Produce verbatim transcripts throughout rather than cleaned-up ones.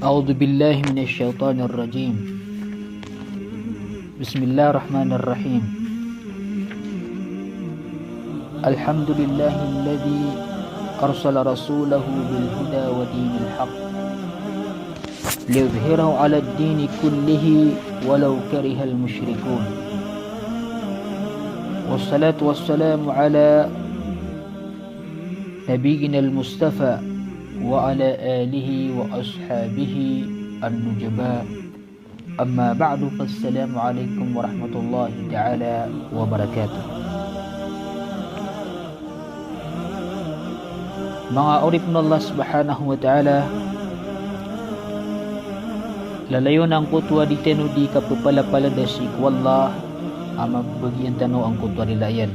أعوذ بالله من الشيطان الرجيم. بسم الله الرحمن الرحيم. الحمد لله الذي أرسل رسوله بالهدى ودين الحق ليظهره على الدين كله ولو كره المشركون. والصلاة والسلام على نبينا المصطفى وعلى آله وأصحابه النجباء. أما بعد، فالسلام عليكم ورحمة الله تعالى وبركاته. Manga oripn o Allah subhanahu wa ta'ala, lalayon angkoto a di tano di kapepalapalad sii ko Allah a mabagian tano angkoto a rila iyan.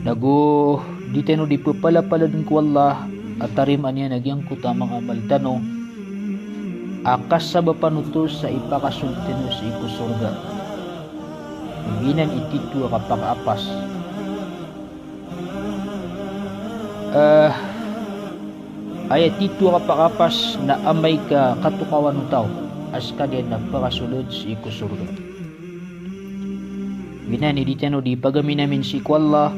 Nago di tano di pepalapaladen ko Allah a tarimaan iyan a giyangkoto a manga amal tano a kasabapan oto sa ipakasold tano sii ko sorga. Giyanan i titho a kapakaapas. Eh, aya titho a kapakaapas na amay ka katokawan o taw a sekaniyan na pakasold sii ko sorga. Giyanan i di tano di pagaminamin sii ko Allah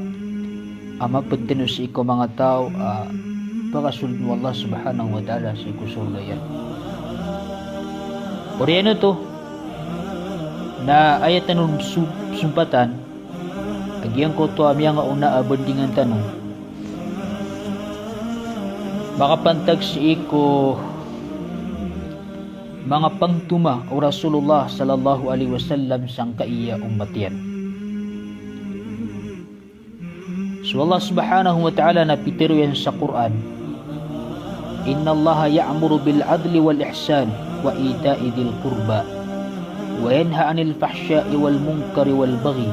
a maped tano sii ko manga taw a pakasold o Allah subhanahu wa ta'ala sii ko sorga iyan. Oriyan oto na aya tano su-, sumpatan a giyangkoto a miyangaona a bandingan tano makapantag sii ko manga pangtoma o Rasulullah sallallahu alaihi wasallam sangkai a ummat iyan. So Allah subhanahu wa ta'ala na pitharo iyan sa Qur'an, "Innallaha ya'muru bil adli wal ihsan wa ita'i dhil qurba wa yanha 'anil fahsha'i wal munkari wal baghi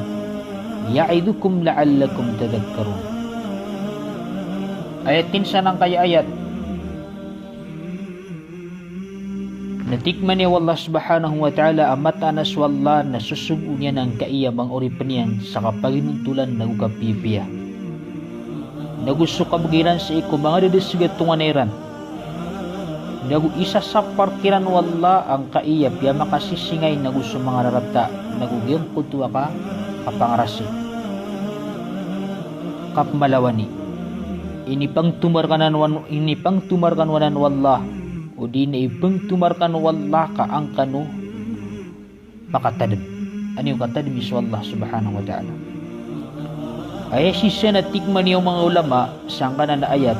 ya'idhukum la'allakum tadhakkarun." Ayat kinsa angkaya ayat? Na tikmani o Allah subhanahu wa ta'ala a mataan a so Allah na sosogoon iyan angkaiya manga oripen iyan sa kapaginontolan nago kapiyapiya. Nago so kabegi iran sii ko manga dadaseg a tonganay iran. Nago isasapar kiran o Allah angkaiya piyamakasisingay nago so manga rarata nago giyangkoto a ka-, kapangarasi. Kapmalawani. Inipangtomar kano anan, inipangtomar kano anan o Allah, odi na ipangtomar kano o Allah ka an kano makatadem. Aniyo katademi so Allah subhanahu wa ta'ala. Aya sii sa na tikmani o manga ulama sangkanan a ayat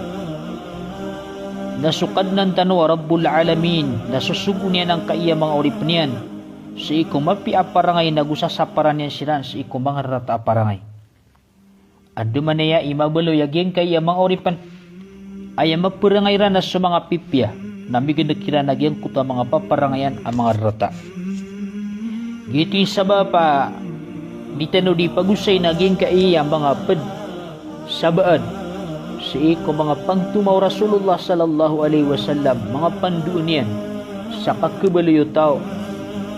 na so Kadnan tano a Rabbul Alamin na sosogoon iyan angkaiya manga oripen iyan sii ko mapiya a parangay nago sasaparan iyan siran sii ko manga rarata a parangay. Andamanaya i mabaloy a giyangkaiya manga oripen, aya maparangay iran a so manga pipiya na migendek iran a giyangkoto a manga paparangayan a manga rarata. Giyoto i sabap a di tano di pagosayn a giyangkaiya manga ped sabaad sii ko manga pangtoma o Rasulullah sallallahu alaihi wasallam, manga pandoan iyan sa kakhabaloy o taw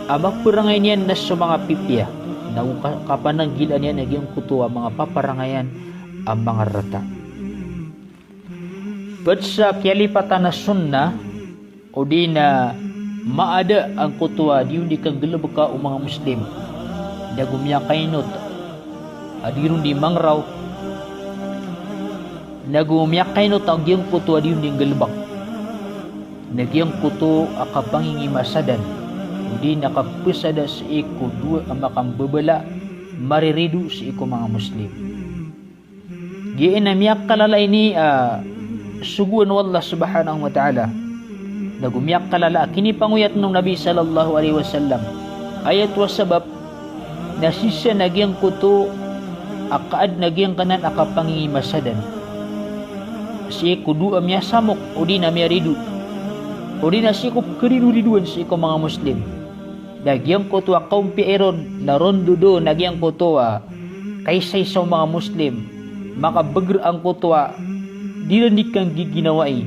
a maparangay niyan na so manga pipiya, nago ka-, kapananggilaan iyan a giyangkoto a manga paparangayan a manga rarata. Ped sa kiyalipatan a sunnah, odi na maada angkoto a di on di kanggalebeka o manga Muslim, nago miyakainot a di ron di mangeraw, nago miyakainot a giyangkoto a di on di nggalebek, na giyangkoto a kapangingimasadan, odi na kapesada sii ko dowa a makambabala, marirido sii ko manga Muslim. Giya na miyakalala ini a sogoan o Allah subhanahu wa ta'ala, nago miyakalala a kinipangoyat o Nabi sallallahu alaihi wasallam. Aya oto a sabap na sii sa na giyangkoto a kaadn a giyangkanan a kapangingimasadan sii ko dowa a miyasamok odi na miyarido, odi na sii ko pkharidoridoan sii ko manga Muslim. Na giyangkoto a kaompiya iron na rondodo na giyangkoto a kaisaisaw manga Muslim, makabeger angkoto a di ran di kanggiginawai,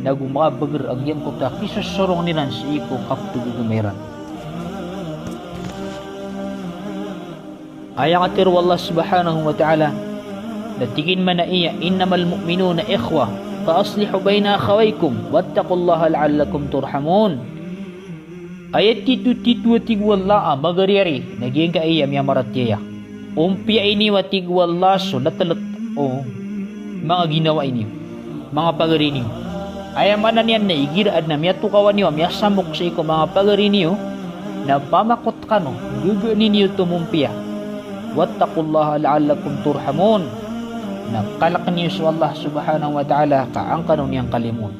nago makabeger a giyangkoto a kisosorong iran sii ko kapegegema iran. Aya katharo o Allah subhanahu wa ta'ala, na tig iyan mambo a, "Innamal mu'minuna ikhwah, fa aslihu baina akhawaykum wattaqullaha la'allakum turhamun. Aya tito-tito a tig o Allah a magariyari na giyangkaya miyamaratiyaya. Ompiya niyo a tig o Allah so letelet o manga ginawai niyo, manga pagari niyo. Aya maana niyan na igira aden a miyatokawan iyo a miyasamok sii ko manga pagari niyo, na pamakot kano, gegenin iyo oto mompiya. Wattaqullaha la'allakum turhamun. Na kaleken iyo so Allah subhanahu wa ta'ala ka an kano niyan kalimoon.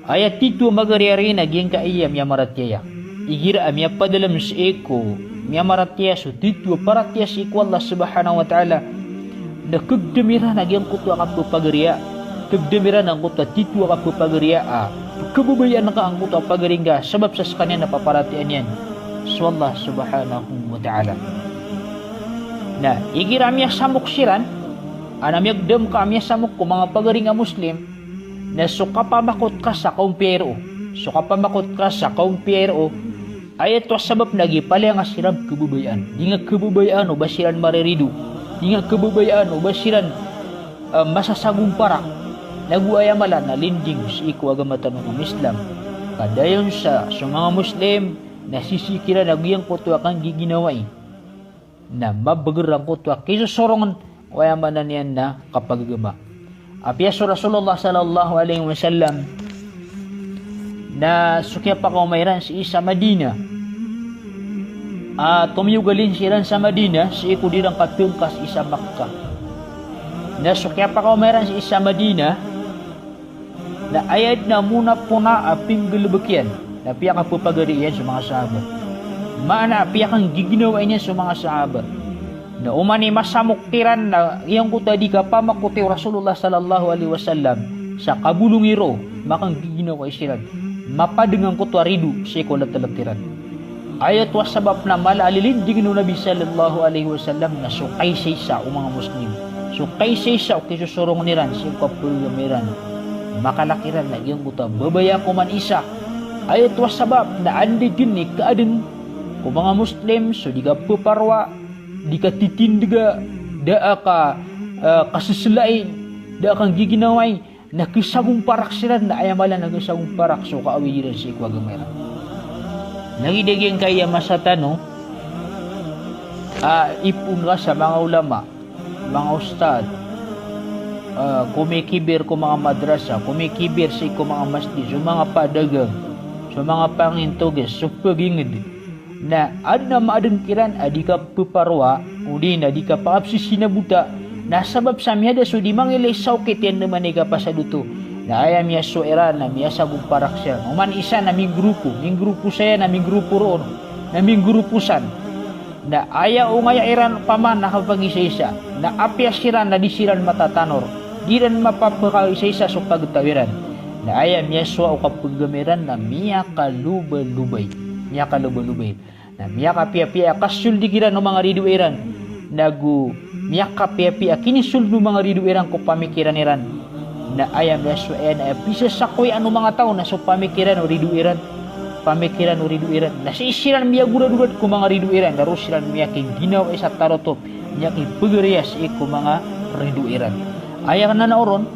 Aya tito a magariyari na giyangkaya miyamaratiyaya. Igira a miyapadalem sii ko miyamaratiyaya so tito a paratiyaya sii ko Allah subhanahu wa ta'ala, na kegedam iran a giyangkoto a kapepagariya. Kegedam iran angkoto a tito a kapepagariya a kebabayaan ka angkoto a pagari ngka sabap sa sekaniyan na paparatiyayaan iyan so Allah subhanahu wa ta'ala. Na igira a miyasamok siran, aden a miyagedam ka a miyasamok ko manga pagari ngka a Muslim, na so kapamakot ka sa kaompiyai roo, so kapamakot ka sa kaompiyai roo, aya oto a sabap na gii palaya ngka siran kebabayaan. Di ngka kebabayaan o ba siran marirido. Di ngka kebabayaan o ba siran, eh, masasagomparak. Nago aya mala na linding sii ko agama tano a Islam, ka dayon sa so manga Muslim na sisii kiran a giyangkoto a kanggiginawai na mabeger angkoto a kisosorongen o aya maana niyan na kapagagama. Apiya so Rasulullah sallallahu alaihi wasallam na so kiyapakaoma iran sii sa Madinah, a tomiyogalin siran sa Madinah sii ko di iran katengka sii sa Makkah. Na so kiyapakaoma iran sii sa Madinah, na aya den a mona pona a pinggalebek iyan na piyakapepagari iyan so manga sahaba. Maana a piyakanggiginawai niyan so manga sahaba. Na oman i masamok kiran na giyangkoto a di kapamakoti o Rasulullah sallallahu alaihi wasallam sa kabolongi roo, makanggiginawai siran. Mapadeng angkoto a rido sii ko letelet iran. Aya oto a sabap na mala a lilindingen o Nabi sallallahu alaihi wasallam na so kaisaisa o manga Muslim. So kaisaisa o kisosorongen iran sii ko kapagagama iran. Makalak iran na giyangkoto a babaya ko oman isa. Aya oto a sabap na anda den i kaaden ko manga Muslim so di kapeparoa, di katitindega, da a ka, eh, kaseselai, da a kanggiginawai, na kesagomparak siran, na aya mala na kesagomparak so kaawid iran sii ko agama iran. Lagid a giyangkaya masa tano a ipoon ka sa manga ulama, manga ustad, ah, komikiber ko manga madrasa, komikiber sii ko manga masjid, so manga padagang, so manga pangintoges, so paginged. Na aden a maaden kiran a di kapeparoa, odi na di kapakapsisinabota, na sabap sa miyada so di mangilay sa okit iyan den man i kapasad oto. Na aya miyasowa iran na miyasagomparak siran. Oman isa na minggrupo, minggrupo saya na minggrupo roon, na minggrupo san. Na aya ongaya iran opama na kapagisaisa, na apiya siran na di siran matatanor, di iran mapapakaisaisa so pagtaw iran. Na aya miyasowa o kapagagama iran na miyakalobalobay. Miyakalobalobay. Na miyakapiyapiya a kasold iran o manga ridoay iran. Nago miyakapiyapiya a kinisold o manga ridoay iran ko pamikiran iran. Na aya miyasowa iyan a pisasakoyaan o manga taw na so pamikiran o ridoay iran. Pamikiran o ridoay iran. Na sii siran miyagoradorad ko manga ridoay iran. Na roo siran miyakingginawai sa tarotop. Miyakipegeriya sii ko manga ridoay iran. Aya kena na oron.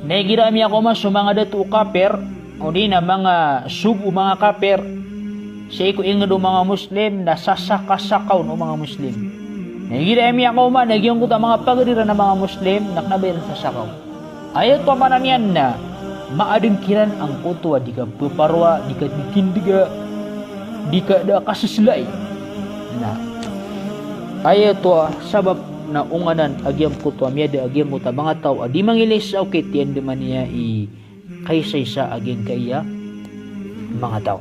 Na igira a miyakaoma so manga dato o kapir, odi na manga sogo o manga kapir, sii ko inged o manga Muslim, na sasakasakaon o manga Muslim. Na igira a miyakaoma na giyangkoto a manga pagari iran a manga Muslim, na kena ba iran sasakaon. Aya oto a maana niyan na maaden kiran angkoto a di kapeparoa, di katitindega, di ka, da kaseselai. Na aya oto a sabap na onganan a giyangkoto a miyada a giyangkoto a manga taw a di mangilay sa okit iyan den man iya i kaisaisa a giyangkaya manga taw.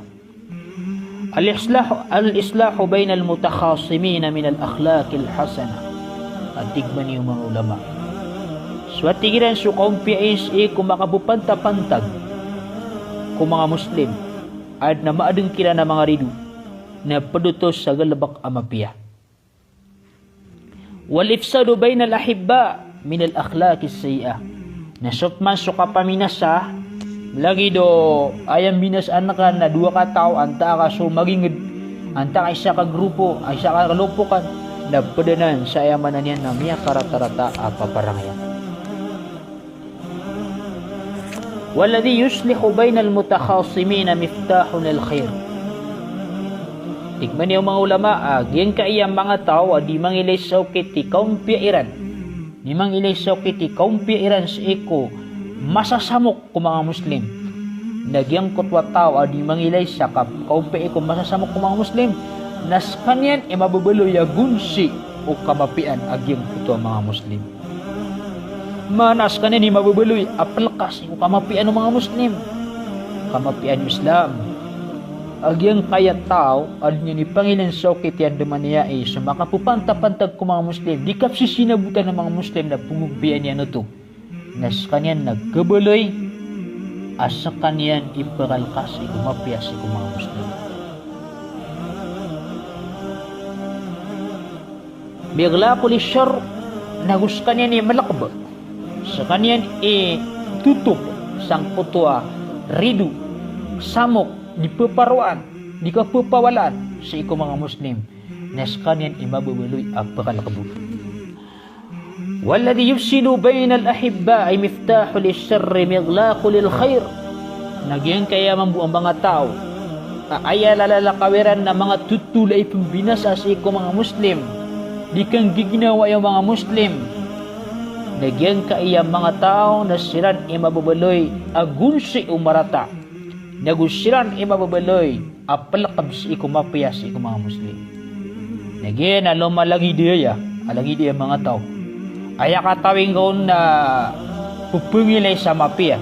Al-islah, al-islahu bainal mutakhasimin minal akhlaqil hasanah. A tig man iyo manga ulama. So a tig iran so kaompiyai sii ko makapepantapantag ko manga Muslim, aden a maaden kiran a manga rido, na ped oto sa galebek a mapiya. Wal ifsadu bainal ahibba minal akhlaqis sayyi'ah. Na so pman so kapaminasa, lagid o aya mbinasaan ka na dowa kataw, antaa ka so maginged, antaa ka isa ka grupo, isa ka kalopokan, na ped anan sa aya maana niyan na miyakaratarata a paparangayan. Walladhi yuslihu bainal mutakhasimin miftahun lil khair. Tig man iyan o manga ulama, a giyangkaya manga taw a di mangilay sa okit i kaompiya iran, di mangilay sa okit i kaompiya iran sii ko masasamok ko manga Muslim. Na giyangkoto a taw a di mangilay sa ka-, kaompiya i ko masasamok ko manga Muslim, na skaniyan i mababaloy a gonsi o kamapiyaan a giyangkoto a manga Muslim. Maana skaniyan i mababaloy a pelkas o kamapiyaan o manga Muslim, kamapiyaan o Islam. A giyangkaya taw a di niyan ipangilayn sa okit i andamanaya i so makapepantapantag ko manga Muslim, di kapsisinabotan o manga Muslim na pengompiya niyan oto, na skaniyan na khabaloy a skaniyan i pekalkas i ko mapiya sii ko manga Muslim. Mighlaqu lish-sharr, nago skaniyan i melekeb, skaniyan i totop sangkoto a rido, samok, di peparoan, di kapepawalaan sii ko manga Muslim, na skaniyan i mababaloy a pekalekeb. Walladhi yufsilu bainal ahibba'i miftahu lish-sharri mighlaqu lil khair. Na giyangkaya mambo a manga taw a aya lalalakaw iran na manga totol a ipembinasa sii ko manga Muslim, di kanggiginawai o manga Muslim, na giyangkaya manga taw na siran i mababaloy a gonsi o marata, nago siran i mababaloy a pelekeb sii ko mapiya sii ko manga Muslim. Na giya na loma lagid iyan, a lagid iyan manga taw. Aya katawing ka on na pepengilay sa mapiya,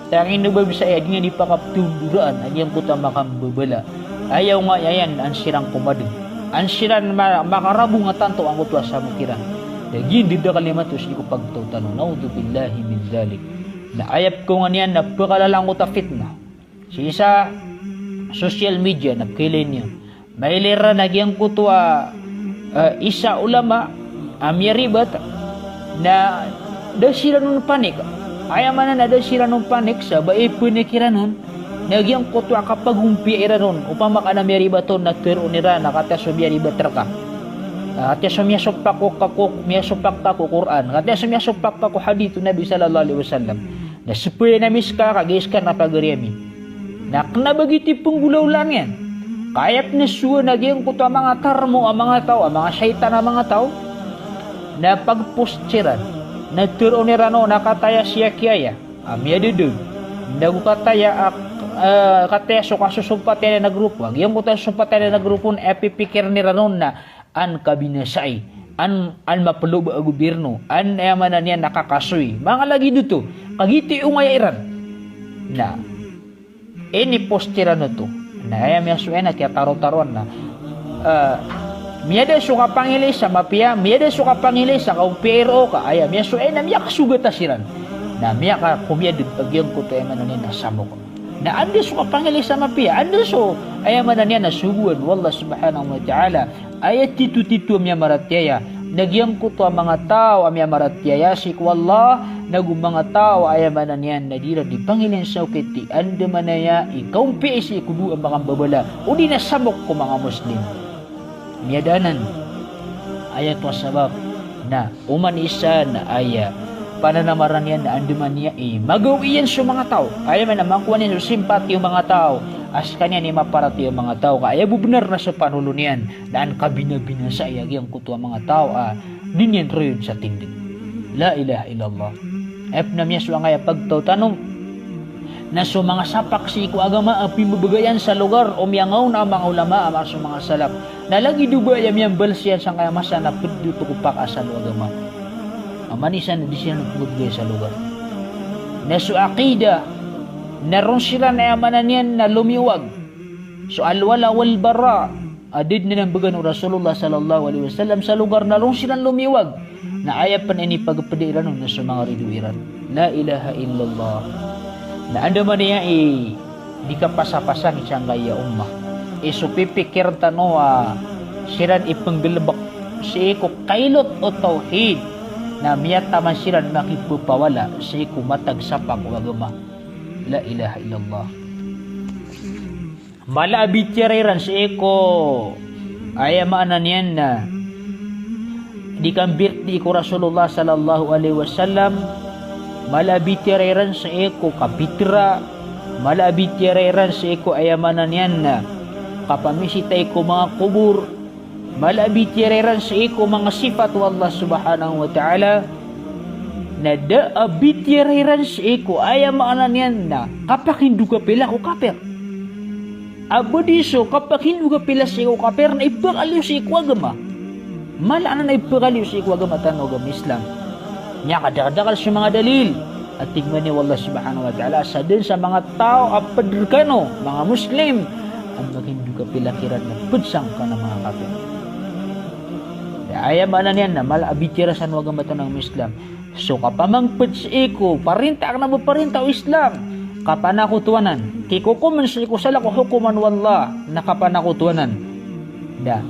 tangin o ba bisa aya di niyan di pakapetondoraan a giyangkoto a makambabala. Aya onga iyan an siran komadeng, an siran ma-, makarabong a tanto angkoto a samok iran. Na giya di da kalimat o sii ko pagtaw tano. Na'udhubillahi min dhalik. Na aya pekongan iyan na pekalala angkoto a fitnah. Sii sa social media na pekhailay niyo. Mailay ran a giyangkoto a, eh, isa ulama a miyaribat na da siran on panik. Aya maana na da siran on panik sa ba ipanik iran on na giyangkoto a kapagompiya iran on. Opama ka na miyaribat on na teroon iran a katii so miyaribat reka, a katii so miyasopak ko, ka ko, miyasopak ka ko Qur'an, katii so miyasopak ka ko hadith o Nabi sallallahu alaihi wasallam. Na sepaya na miska ka giyai ska na pagari ami. Na kena ba giti penggolawlaan iyan. Ka aya pn a sowa na giyangkoto a manga tarmo a manga taw, a manga shaytan a manga taw, na pag-post siran, na teroon iran on a kataya si aki aya a miyadedeg, nago kataya a, eh, kataya so kasosompatan iyan a grupo, a giyangkoto a sosompatan iyan a grupo on a pipikiren iran on na an kabinasai, an, an mapeloba a gobyerno, an aya maana niyan na kakasoy. Manga lagid oto, ka giti ongaya iran. Na ini-post iran oto. Na aya miyasowa iyan na kiyatarotaroan na, eh, miyada so kapangilay sa mapiya, miyada so kapangilay sa kaompiya i roo ka, aya miyasowa iyan na miyakasogata siran. Na miyakakomiyadeg a giyangkoto aya maana niyan na samok. Na anda so kapangilay sa mapiya, anda so aya maana niyan na sogoan o Allah subhanahu wa ta'ala. Aya titotito a miyamaratiyaya, na giyangkoto a manga taw a miyamaratiyaya sii ko Allah, nago manga taw a aya maana niyan na di iran di pangilayn sa okit i andamanaya i kaompiya sii ko dowa a makambabala odi na samok ko manga Muslim. Miyada anan. Aya oto a sabap na oman isa na aya pananamaran iyan na andamanaya i magaw iyan so manga taw. Aya maana na makowa niyan so simpati o manga taw a skaniyan i maparatiyaya o manga taw. Ka aya bo benar na so panolon iyan na an kabinabinasai a giyangkoto a manga taw a di niyan royon sa tindeg. La ilaha illallah. Aya pn a miyasowa angkaya pagtaw tano na so manga sapak sii ko agama a pimbebegay iyan sa logar o miyangaona a manga ulama a manga so manga salaf. Na lagid o ba aya miyambalas iyan sangkaya masa na ped oto ko pakasal o agama. Oman isa na di siran pembebegay sa logar. Na so aqidah, na ron siran aya maana niyan na lomiyowag. So al-wala wal-bara, a da dn iran began o Rasulullah sallallahu alaihi wasallam sa logar na ron siran lomiyowag. Na aya pn a inipagpeda iran on na so manga rido iran. La ilaha illallah. Na andamanaya i di kapasapasang sangkaya ummah i so pipikiren tano a siran i penggelebek sii ko kailot o tawhid, na miyataman siran makipepawala sii ko matag sapak o agama. La ilaha illallah. Mala a bitiyara iran sii ko aya maana niyan na di kambirdi ko Rasulullah sallallahu alaihi wasallam, Mala a bitiyarai ran sii ko kapitra, mala a bitiyarai ran sii ko aya maana niyan na kapamisita ko manga kobor, mala a bitiyarai ran sii ko manga sipat o Allah Subhanahu wa Ta'ala, na da a bitiyarai ran sii ko aya maana niyan na kapakindokapila ko kapir. A ba di so kapakindokapila sii ko kapir na ipakaliyo sii ko agama. Mala anan a ipakaliyo sii ko agama tano a agama Islam. Miyakadakdakl so manga dalil a tig mambo o Allah Subhanahu wa Ta'ala, sa dn sa manga taw a pd rkano, manga Muslim, a makindokapila kiran na pd sangkanan a manga kapir. Aya maana niyan na mala a bitiyara san o agama tano a agama Islam. So kapamangpd sii ko parinta akn a ba parinta o Islam, kapanakoto anan, kikokomn sii ko salakaw a hokoman o Allah, na kapanakoto anan. Da.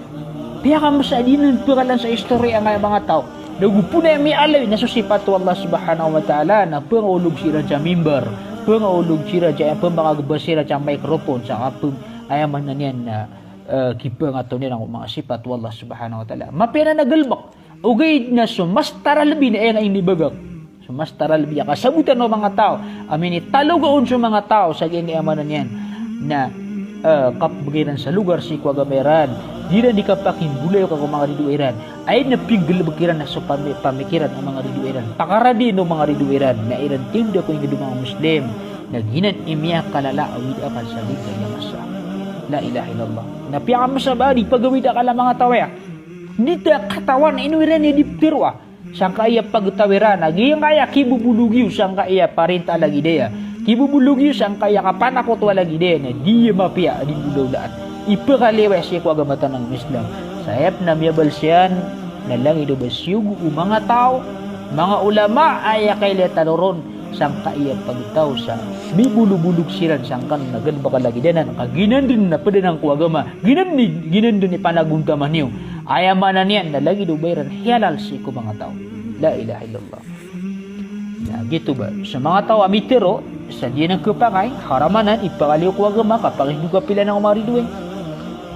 Piyakamasa a di nan pkalan sa istoriya angkaya manga taw. Da go pn aya miyaaloy na so sipat o Allah Subhanahu wa Ta'ala na pngaolog siran sa mimbar, pngaolog siran sa, pmakagba siran sa microphone, sa kapng, aya maana niyan na, eh, kipngatonira ko manga sipat o Allah Subhanahu wa Ta'ala. Mapiya anan a galbk. Ogaid na so mas taralbi na aya nga inibagak. So mas taralbi a kasabotan o manga taw a minitaloga on so manga taw sa giyangkaya maana niyan na, eh, kapbgay iran sa logar sii ko agama iran. Di iran di kapakimbolayoka ko manga ridoay iran. Aya na pinggalbk iran na so pami-, pamikiran o manga ridoay iran. Pakaradiin o manga ridoay iran. Na iran tinda ko ingd o manga Muslim. Na giyanan i miyakalala a awid akal sa giyangkaya masa. La ilaha illallah. Na piyakamasa ba di pagawid akal a manga taw aya. Di ta katawan ino iran i di ptharoa. Sangkaya pagtaw iran a giyangkaya kibobolog iyo sangkaya parinta a lagid aya. Kibobolog iyo sangkaya kapanakoto a lagid aya na di mapiya a di bolawlaan. Ipakaliyo sii ko agama tano a Islam. Sa aya pn a miyabalsiyan na lagid o ba siyogo o manga taw, manga ulama a aya kailaya tano ron, sangkaya pagtaw sa mibolobolog siran sangkanan a galbk a lagid anan, ka giyanan dn na pd anan ko agama, giyanan dn, giyanan dn i panagontaman iyo. Aya maana niyan na lagid o ba iran hiyalal sii ko manga taw. La ilaha illallah. Na giyoto ba, sa manga taw a mitharo sa di anan khapakay, haram anan, ipakaliyo ko agama, kapakindokapila anan ko manga ridoay.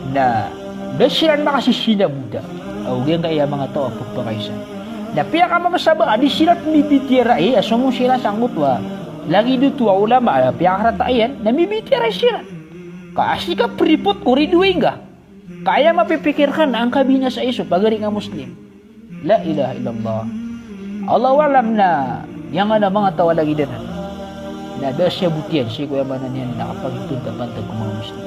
Na da siran makasisinaboda. Ago giyangkaya manga taw a pphakay san. Na piyakamamasa ba a di siran mibitiyarai a somong siran sangkoto a lagid oto a ulama a piyakarata iyan na mibitiyarai siran. Ka a sii ka pripot ko ridoay ngka. Ka aya mapipikir ka na angka binasai so pagari nga Muslim. La ilaha illallah. Allahu a'lam na giyangkanan a manga taw a lagid anan na da a sabot iyan sii ko aya maana niyan na kapagipantag ko manga Muslim.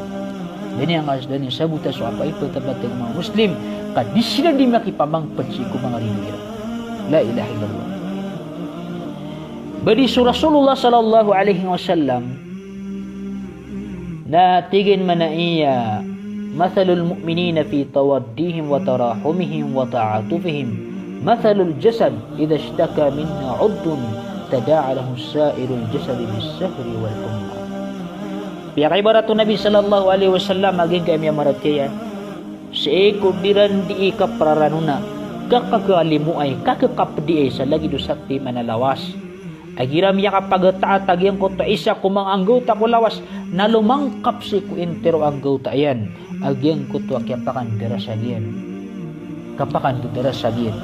Da niyan kas-, da niyan sabota so kapagipantag ko manga Muslim, ka di siran di makipamangpd sii ko manga ridoay iran. La ilaha illallah. Ba di so Rasulullah sallallahu alaihi wasallam na tig iyan mambo a, "Mathalul mu'minina fi tawaddihim wa tarahumihim wa ta'atufihim mathalul jasad idha ishtaka minhu udwun tada'a lahu sa'irul jasadi bis sahri wal humma." Piyakaibarat o Nabi sallallahu alaihi wasallam a giyangkaya miyamaratiyaya sii ko di iran di kapraranona, kakakhalimoay, kakakapdiay sa lagid o sakit a manga lawas. A igira miyakapagtaat a giyangkoto a isa ko manga anggawta ko lawas na lomangkap sii ko intiro a anggawta iyan a giyangkoto a kiyapakandarasag iyan. Kapakandarasag iyan.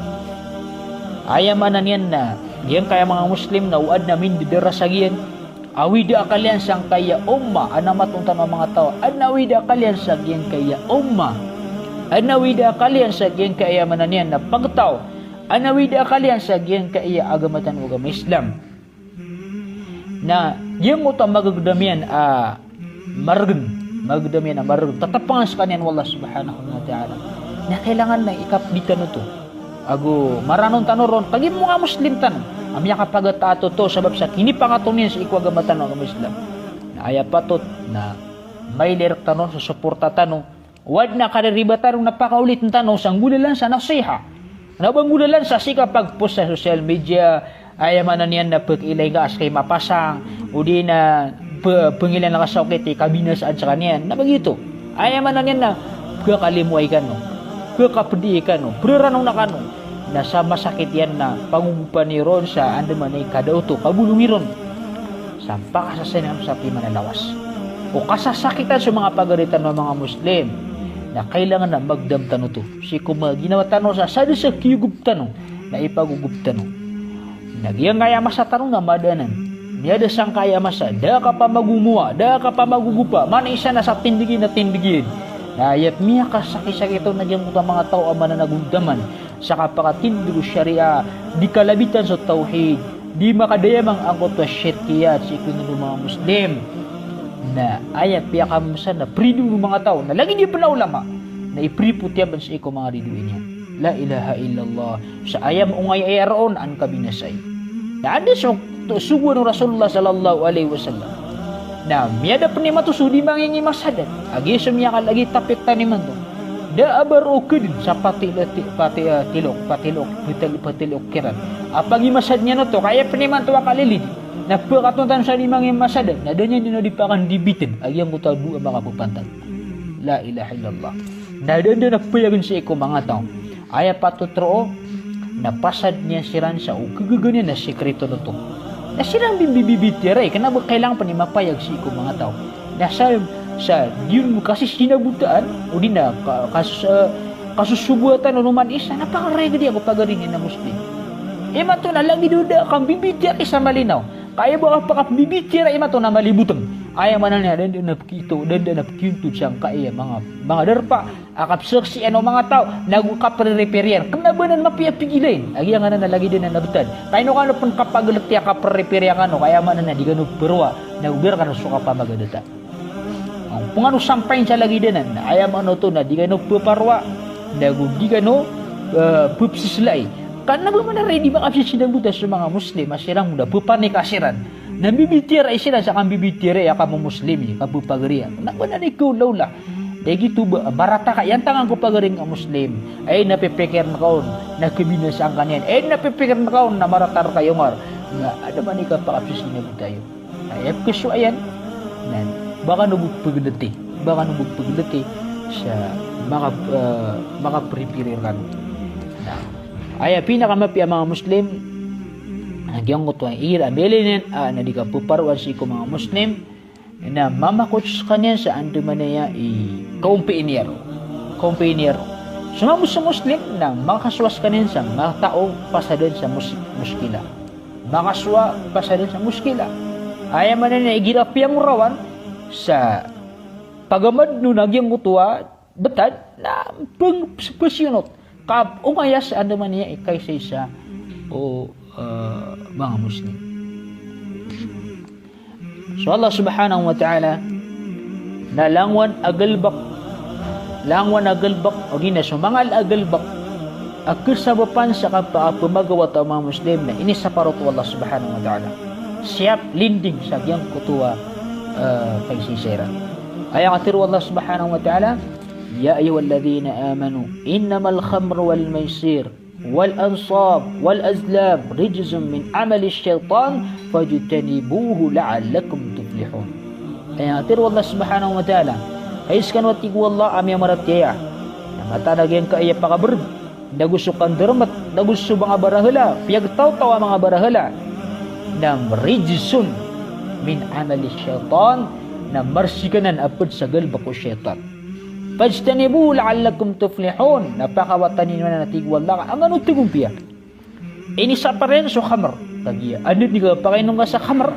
Aya maana niyan na giyangkaya manga Muslim na o adn a mindarasag iyan, awida akal iyan sangkaya umma a na matontan o manga taw. Adn a awida akal iyan sa giyangkaya umma. Adn a awida akal iyan sa giyangkaya maana niyan na pagtaw. Adn a awida akal iyan sa giyangkaya agama tano a agama Islam. Na giyangkoto a magagdam iyan a margn, magagdam iyan a margn, tatapngan skaniyan o Allah Subhanahu wa Ta'ala. Na kailangan na ikapdi tano oto. Ago maranon tano ron, kagiya manga Muslim tano a miyakapagtaat oto sabap sa kinipangato niyan sii ko agama tano a agama Islam. Na aya patot na mailay rktano, sosoporta tano, o adn a kariribatan on na pakaolitn tano sa nggolalan sa nasiha. Na ba nggolalan sa sii ka pagpost sa social media, aya maana niyan na pkhailay ngka a ska i mapasang, odi na p-, pngilaan ka sa okit i kabinasaan skaniyan. Na ba giyoto. Aya maana niyan na pkhakalimoay kano, pkhapdi kano, praranon kano. Na sa masakit iyan na pagogopan iyo ron sa andamanaya i kadaoto, kabolong iyo ron. Sa pakasasayang sa apiya manga lawas. O kasasakitan so manga pagari tano a manga Muslim. Na kailangan na magdam tano oto. Sii ko manga ginawa tano sa sadn sa kiyogop tano na ipagogop tano. Na giyangkaya masa tano na madaanan. Miyada sangkaya masa, da a kapamagomowa, da a kapamagogopa, man isa na sa tindeg iyan na tindeg iyan. Na aya pmiyakasakisaki oto na giyangkoto a manga taw a mananagontaman sa kapakatindeg o shariah, di kalabitan so tawhid, di makadayamang angkoto a shirkiyat sii ko ingd o manga Muslim. Na aya piyakamosa na pridoon o manga taw, na lagid iyan pn a ulama, na ipripotiyaban sii ko manga ridoay niyan. La ilaha illallah. Sa aya maong aya ron an kabinasai. Na anda so, to, sogoan o Rasulullah sallallahu alaihi wasallam. Na miyada pn imanto so di mangingimasa dn. Agi so miyakal agi tapik tano imanto. Da a ba roo kdn sa pati, pati, eh, tilok, patilok, patil-, patilok kiran. A pagimasa dn iyan oto, ka aya pn imanto a kalilid. Na pkatontan sa di mangimasa dn. Na da niyan dn a di pakandibitn. Agi angkoto a dowa a makapapantag. La ilaha illallah. Na da dn a payagn sii ko manga taw. Aya patot roo, na pasad niyan siran sa o kagaga niyan na sikreto oto. Na siran bibibitiyarai, kna ba kailangan pn i mapayag sii ko manga taw. Na sa, sa di on kasisinabotaan, odi na ka-, kas-, eh, kasosogoatan o oman isa, na pakareged iyan ko pagari niyan a Muslim. Imanto na lagid o da a kambibitiyarai sa malinaw. Ka aya ba kapakambibitiyarai imanto na malibotng. Aya maana niyan, da dn a pkito, da dn a pkito sangkaya manga, manga darpa a kapsaksian o manga taw, nago kapreripiriyan. Kna ba nan mapiya pigilain. Agi angkanan a lagid anan a btad. Ka ino kano pn kapagltiya kapreripiriyan kano, ka aya maana na di kano parowa, nago biyar kano so kapamagadata. Ong pngano sampayin sa lagid anan, aya maana oto na di kano pparowa, nago di kano, eh, pepsislai. Kna ba mana ri di makapsisinabota so manga Muslim, a siran na ppanika siran. Na mbibitiyarai siran sa kambibitiyarai a kamomuslim, kapepagariya. Kna ba nan i kaolaola. Da giyoto ba, marata ka, iyan tangan ko pagari nga Muslim. Ay, na pipikirn ka on na kabinasaan ka niyan. Ay, na pipikirn ka on na marata rka i Omar. Na, anda man i kapakapsisinabota iyo. Aya pkhasowa iyan. Na, ba kano bo pglti. Ba kano bo pglti sa maka, eh, makapripiri rkano. Na, aya pinakamapiya a manga Muslim, na giyangkoto a igira a miyalin iyan, ah, na di kapeparowan sii ko manga Muslim, na mamakot skaniyan sa andamanaya i kaompiin iyan ron. Kaompiin iyan ron. So manga Mus-, Muslim na makasowa skaniyan sa manga taw pasadan sa mus-, muskila. Makasowa pasadan sa muskila. Aya maana niyan igira piyangorawan sa pagamadn on a giyangkoto a btad na png-, psiyonot. Ka ongaya sa andamanaya i kaisaisa o, eh, manga Muslim. So Allah Subhanahu wa Ta'ala na langowan a galbk, langowan a galbk, odi na so manga a galbk a kasabapan sa kapakapmagawata o manga Muslim na inisapar oto o Allah Subhanahu wa Ta'ala. Siyap linding sa giyangkoto a, eh, kaisaisa iran. Aya katharo o Allah Subhanahu wa Ta'ala, يا أيها الذين آمنوا إنما الخمر والميسر والأنصاب والأزلام رجس من عمل الشيطان فاجتنبوه لعلكم تفلحون. Aya katharo o Allah Subhanahu wa Ta'ala, hay skano a tig o Allah a miyamaratiyaya, na mataan a giyangkaya pakabrg, nago so kandarmt, nago so manga barahala, piyagtawtaw a manga barahala, na رجس من عمل الشيطان, na marsikanan a pd sa galbk o shaytan. فاجتنبوه لعلكم تفلحون. Na pakawatan iyo anan a tig o Allah ka angkano tgompiya. Inisapar iyan so khamr. Kagiya anda dn i kapakainom ka sa khamr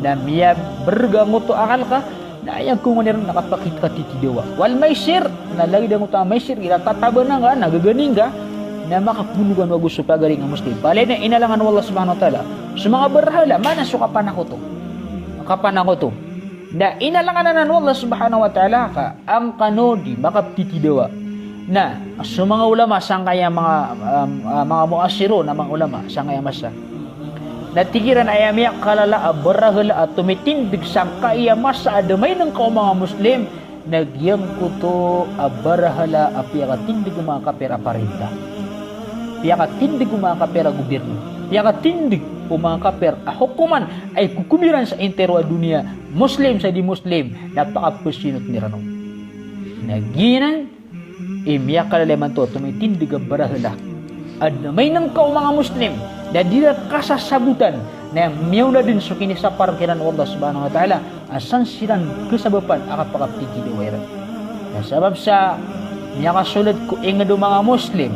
na miyabrg angkoto a akal ka, na aya ko ngoni ron na kapakit-, katitidawa. Wal maisir, na lagid angkoto a maisir, igira tatabanan ka, na gaganing ka, na makapoon kano ago so pagari nga Muslim. Palaya na inalangan o Allah Subhanahu wa Ta'ala so manga barahala, maana so kapanakoto. Kapanakoto. Na inalangan anan o Allah Subhanahu wa Ta'ala ka angkano di makaptitidawa. Na so manga ulama sangkaya manga, um, ah, manga muasirun a manga ulama sangkaya masa, na tig iran a aya miyakalala a barahala a tomitindg sangkaya masa a da mainngka o manga Muslim, na giyangkoto a barahala a piyakatindg o manga kapir a parinta. Piyakatindg o manga kapir a gobirno. Piyakatindg o manga kapir a hokoman a ikokom iran sa intiro a doniya, Muslim sa di Muslim, na pakapsinot iran on. Na giyanan i miyakalala imanto a tomitindg a barahala a da mainngka o manga Muslim, na di iran kasasabotan, na miyaona dn so kinisapar kiran o Allah Subhanahu wa Ta'ala, a san siran kasabapan a kapakaptitidawa iran. Na sabap sa miyakasold ko ingd o manga Muslim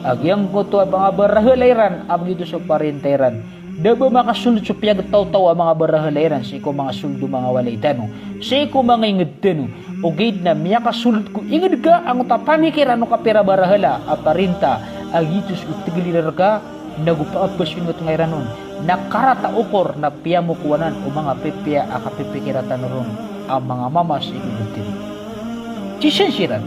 a giyangkoto a manga barahala iran a giyoto so parinta iran. Da ba makasold so piyagtawtaw a manga barahala iran sii ko manga sold o manga walay tano, sii ko manga inged tano. Ogaid na miyakasold ko inged ka angkoto a pamikiran o kapira barahala a parinta a giyoto so tegel iran reka, nago pakapasold iran on. Na karata okor na piyamokowanan o manga pipiya a kapipikiran tano ron a manga mama sii ko inged tano. Sii siran.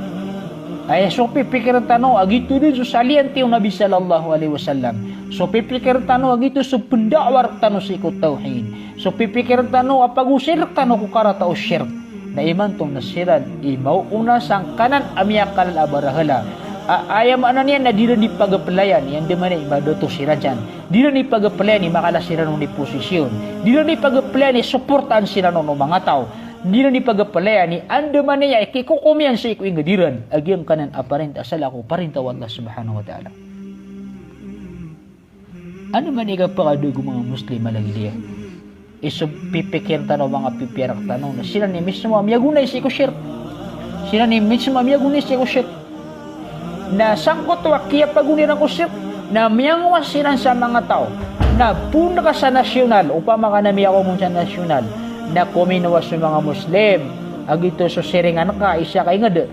Aya so pipikiran tano a giyoto den so saliyan ti o Nabi sallallahu alaihi wasallam. So pipikiran tano a giyoto so pendawa rektano sii ko tawhid. So pipikiran tano a pagosir rektano ko karata o shirk. Na imanto na siran i maoona sangkanan a miyakalala a barahala. A, aya maana niyan na di ran di pagapelayan i andamanaya i madato siran san. Di ran di pagapelayan i makala siran on i posisyon. Di ran di pagapelayan i soportaan siran on o manga taw. Di ran di pagapelayan i andamanaya i kikokom iyan sii ko inged iran a giyangkanan a parinta a salakaw, parinta o Allah subhanahu wa ta'ala. Andamanaya i kapakadeg o manga Muslim a lagid iyan. I so pipikiran tano o manga pipiya rektano na siran i mismo a miyagonay sii ko shirk. Siran i mismo a miyagonay sii ko shirk. Na sangkoto a kiyapagonay iran ko shirk, na miyangowas siran sa manga taw. Na poon ka sa nasyonal, opama ka na miyakomon sa nasyonal, na kominowa so manga Muslim a giyoto so siringan ka, isa ka inged,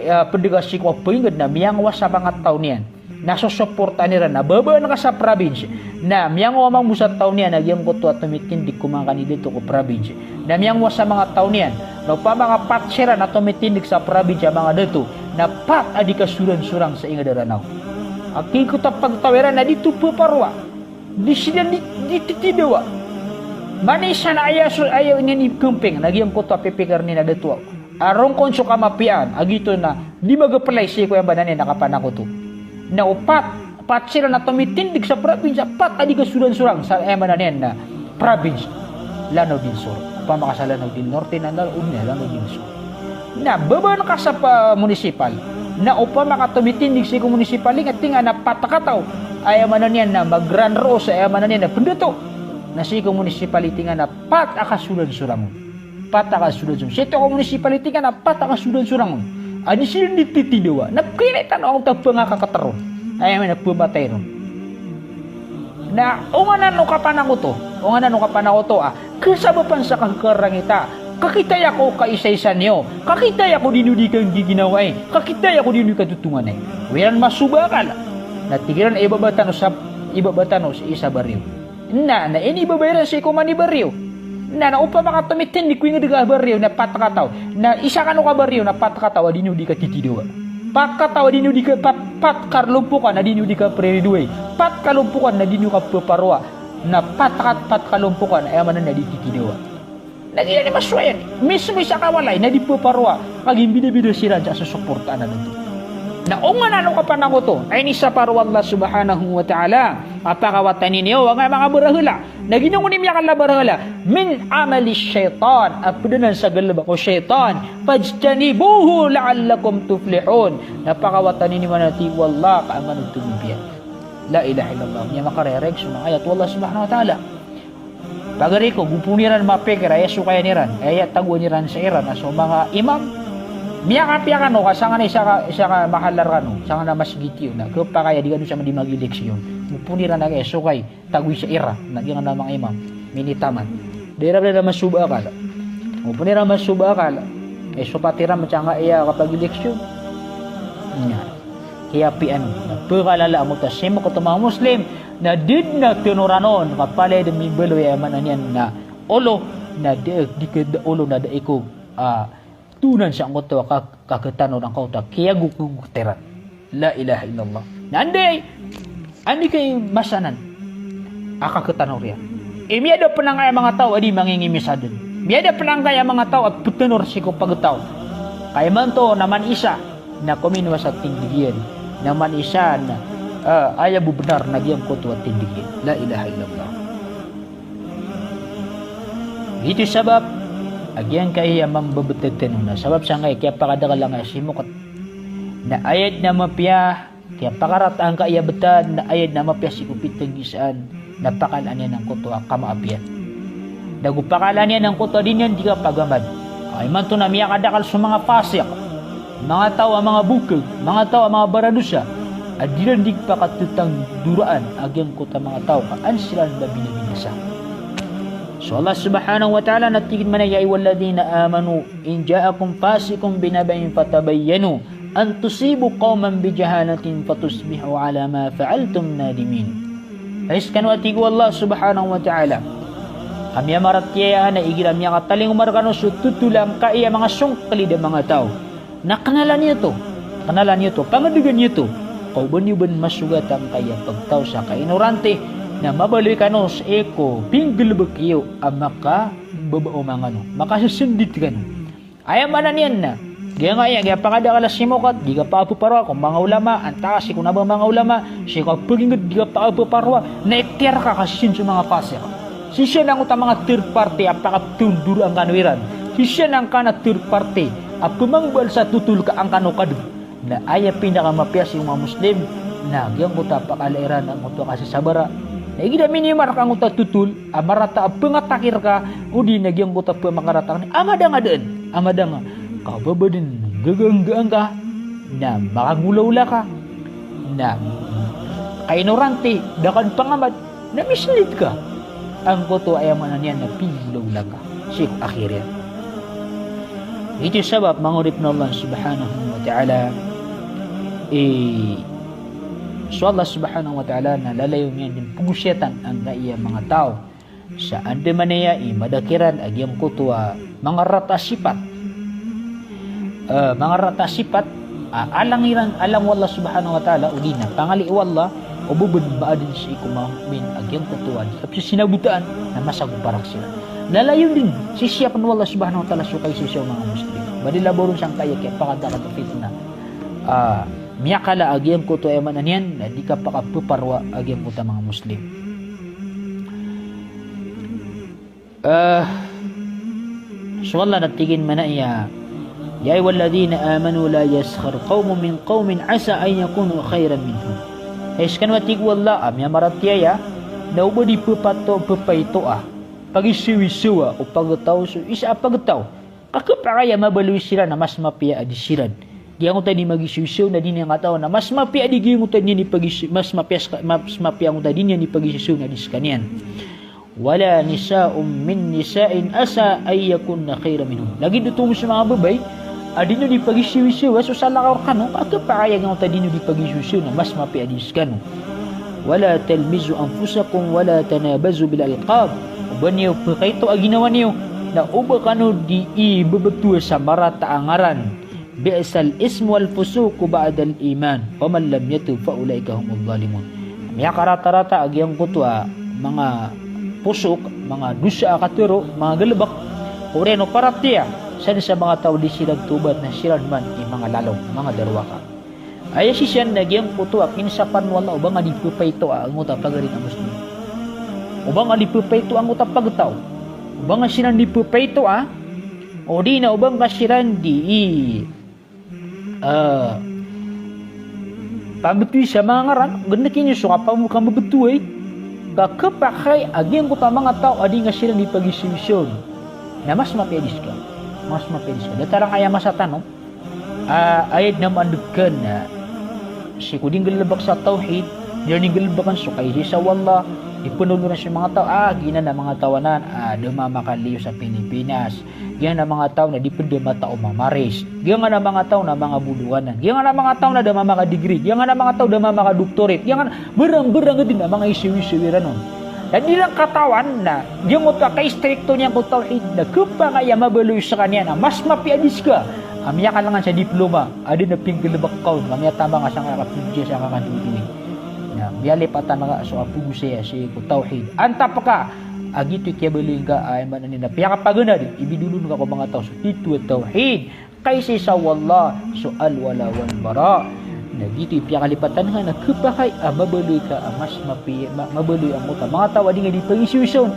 a, ped ka sii ko a penged, na miyangowas sa manga taw niyan. Na sosoportaan iran, na babaan ka sa province. Na miyangowa mambo sa taw niyan a giyangkoto a tomitindeg ko manga kandidato ko province. Na miyangowa sa manga taw niyan. Na opama ka pat siran a tomitindeg sa province a manga dato, na pat a di kasoran-sorang sa inged a Ranaw. A giyangkoto a pagtaw iran na di oto peparowa. Di siran di, di titidawa. Manisa na aya so, aya niyan i campaign, na giyangkoto a pipikir niyan a dato a rongkon so kamapiyaan, a giyoto na di magapelay sii ko aya maana niyan na kapanakoto. Na o pat, pat siran a tomitindeg sa province, pat a di kasoran-sorang sa aya maana niyan na province. Lanao Del Sur. Opama ka sa Lanao Del Norte na Lanao, Lanao Del Sur. Na babaan ka sa pa-, municipal. Na opama ka tomitindeg sii ko municipal, tig iyan a pat ka taw. Aya maana niyan na magraan roo sa aya maana niyan na pendato. Na sii ko municipality nga na pat a kasoran-sorang on. Pat a kasoran-sorang on. Sii ko municipality nga na pat a kasoran-sorang on. A di siran di titidawa. Na pkhailay tano angkoto a pangakaketer on. Aya maana niyan na pematay ron. Na onganan o kapanakoto. Onganan o kapanakoto a kasabapan sa kakekarangita. Kakitaya ko kaisaisa niyo. Kakitaya ko di niyo di kanggiginawai. Kakitaya ko di niyo katotonganai. Oyanan masoba akal. Na tig iran a ibaba tano sa, ibaba tano sa isa bariyo. Na, na inibaba iran sii ko mani bariyo. Na, na opama ka tomitindeg ko inged ka bariyo, na pat ka taw. Na isa kano ka bariyo, na pat ka taw a di niyo di katitidawa. Pat ka taw a di niyo di ka, pat, pat ka lompokan a di niyo di kapriridoay. Pat ka lompokan na di niyo kapeparowa. Na pat ka, pat ka lompokan, aya maana niyan na di titidawa. Na giyanan i masowa iyan. Mismo isa ka walay na di peparowa. Kagiya mbidabida siran sa sosoportaan a dato. Na onganan o kapanakoto a inisapar o Allah subhanahu wa ta'ala a pakawatani niyo angkaya manga barahala. Na giyangkoto i miyakalala a barahala, min amali shaytan, a ped anan sa galebek o shaytan. Fajtanibuhu la'allakum tuflihun. Na pakawatani niyo anan, tig o Allah, ka aman oto mipiya. La ilaha illallah. Miyamakarereg so manga ayat o Allah subhanahu wa ta'ala. Pagari ko, go pn iran mapikir, aya sokayan iran, aya tagoan iran sa iran a so manga imam. Miyakapiya kano ka sangkanan isa ka, isa ka mahal rkano, sangkanan a masgit iyo, na khapakay a di kano sa mandi mag-eleksyon. Go pn iran a aya sokay, tagoy sa iran, na giyangkanan a manga imam, minitaman. Da iran pn masoba akal. Go pn iran masoba akal. Aya sopat iran, manga aya kapag-eleksyon. Nya. Kiyapiya ano, na pkalala angkoto a simokt o manga Muslim, na di dn a tanoran on, ka palaya dn mimbaloy aya maana niyan na olo, na di, di ka da olo, na da iko, ah, tonan sa angkoto a ka-, kaketanoran angkoto a kiyagogogok iran. La ilaha illallah. Na anda i, anda i kay masa anan a kaketanoran iyan. I miyada pn angkaya manga taw a di mangingimisa dn. Miyada pn angkaya manga taw a ptanor sii ko pagtaw. Ka imanto na man isa na kominowa sa tindeg iyan, na man isa na, ah, aya bo bnar na giyangkoto a tindeg iyan. La ilaha illallah. Giyoto i sabap a giyangkaya mambebetad tano na sabap sangkaya kiyapakadakel angkaya simokt. Na aya dn a mapiya, kiyapakarata angkaya betad, na aya dn a mapiya sii ko pitenggisaan, na pakalaan iyan angkoto a kamaapiya. Na go pakalaan iyan angkoto a di niyan di kapagamad. Ka imanto na miyakadakel so manga fasik, manga taw a manga bokeg, manga taw a manga baradosa. a di ran di pakatotangdoraan a giyangkoto a manga taw ka an siran ba binabinasa. So Allah subhanahu wa ta'ala na tig iyan mambo a, "Ya ayyuhalladhina amanu in ja'akum fasiqun binaba'in fatabayyanu an tusibu qawman bijahalatin fatusbihu ala ma fa'altum nadimin." Hay skano, a tig o Allah subhanahu wa ta'ala, a miyamaratiyaya, na igira miyakatalingoma rkano so totol angkaya manga songklid a manga taw, na knalan iyo oto, knalan iyo oto, pangadegan iyo oto, ka o ba niyo ben masogat angkaya pagtaw sa kainorante, na mabaloy kano sii ko pinggalbk iyo a makababa o manga ano, makasesendit kano. Aya maana niyan na giyangkaya, giya pangadakl a simokat, di ka pakapeparoa ko manga ulama, antaa sii ko kna ba manga ulama, sii ko pagingd, di ka pakapeparoa, na ikhtiyar ka ka sii so manga fasiq. Sii siran angkoto a manga third party a pakaptondoraan kano iran. Sii siran angkanan a third party a pmangmbal sa totol ka an kano kadg. Na aya pinakamapiya sii ko manga Muslim na giyangkoto a pakala iran angkoto a kasasabara. Na igira minimar ka angkoto a totol a marata a pngatakir ka, odi na giyangkoto a pmakarata ka a madangadaan, a madanga, ka o ba dn gaganggaan ka, na makangolaola ka, na kainorante, da ka dn pangamad, na mislead ka angkoto. Aya maana niyan na pingolaola ka sii ko akhir iyan. Ito i sabap, manga oripn o Allah subhanahu wa ta'ala, i, so Allah subhanahu wa ta'ala na lalayon iyan dn pagosiyatan angkaya manga taw sa andamanaya i mada kiran a giyangkoto a manga rarata a sipat. Eh, manga rarata a sipat a alang iran, alang o Allah subhanahu wa ta'ala, odi na pangali o Allah, o ba ben ba adn sii ko manga mu'min a giyangkoto a di kapsisinabotaan na masagoparak siran. Lalayon dn, sisiyapn o Allah subhanahu wa ta'ala so kaisaisa o manga Muslim. Ba di labaw ron sangkaya kiyapakadakl a fitna. Ah, miyakala a giyangkoto, aya maana niyan na di kapakapeparoa a giyangkoto a manga Muslim. Eh, so Allah na tig iyan mambo a, "Ya ayyuhalladhina amanu la yaskhar qawmun min qawmin asa an yakunu khayran minhum." Hay skano, a tig o Allah, a miyamaratiyaya, na o ba di pepato, pepaitoa, pagisawisawa o pagtaw so isa a pagtaw, ka khapakay a mabaloy siran a mas mapiya a di siran. Giyangkoto a di magisawisaw na di niyan katawan a mas mapiya a di giyangkoto a di niyan di pagis-, mas mapiya ska-, mas mapiya angkoto a di niyan di pagisawisaw na di skaniyan. "Wala nisa'un min nisa'in asa an yakunna khayran minhun." Lagid oto so manga babay a di niyo di pagisawisawa so salakaw rkano, ka khapakay a giyangkoto a di niyo di pagisawisaw na mas mapiya a di skano. "Wala talmizu anfusakum wala tanabazu bil alqab." O ba niyo pkaitoa a ginawa niyo, na o ba kano di ibebetowa sa marata a ngaran. "Bi'sal ismu wal fusuqu ba'dal iman, wa man lam yatub fa ulaika humuz zalimun." Miyakaratarata a giyangkoto a manga posok, manga dosa a katharo, manga galbk, oriyan o paratiyaya, sa dn sa manga taw a di siran tobat na siran man i manga lalong, manga darowaka. Aya sii san na giyangkoto a kinisapan o Allah o ba nga di pepaitoa angkoto a pagari a Muslim. O ba nga di pepaitoa angkoto a pagtaw. O ba nga siran di pepaitoa, odi na o ba nga siran di, ah, pambetowi sa manga ngaran, gnki niyo so kapambo kambebetowi, ka khapakay a giyangkoto a manga taw a di nga siran di pagisawisaw na mas mapiya a di ska. Mas mapiya a di ska. Datar angkaya masa tano, ah, aya dn a maandeg kn, ah, sii ko di nggalbk sa tawhid, di nggalbkn so kaisaisa o Allah, di pndodoran so manga taw, ah, giyanan a manga taw anan, ah, da mamakaliyo sa Pilipinas. Giyanan a manga taw na di pn da matao mamaris. Giyanan a manga taw na manga bolongan anan. Giyanan a manga taw na da mamakadegree. Giyanan a manga taw da mamakadoctorate. Giyanan, barang-barang dn a manga isawisawi iran on. Na di ran katawan na giyangkoto a kaistrikto niyan ko tawhid na khapakay a mabaloy skaniyan a mas mapiya a di ska. A miyakalangan sa diploma, adn a pinggalbk ka on, ka miyataman ka sangkaya kapogosaya sangkaya kadodowin. Na miyalipatan ka so kapogosaya sii ko tawhid. Antap ka a giyoto i kiyabaloy ngka a, aya maana niyan na piyakapaganad i bidolon ka ko manga taw so titho a tawhid. Kaisaisa o Allah, so al-wala wal-bara. Na giyoto i piyakalipatan ka na khapakay a mabaloy ka a mas mapiya, ma-, mabaloy angkoto a manga taw a di nga di pagisawisaw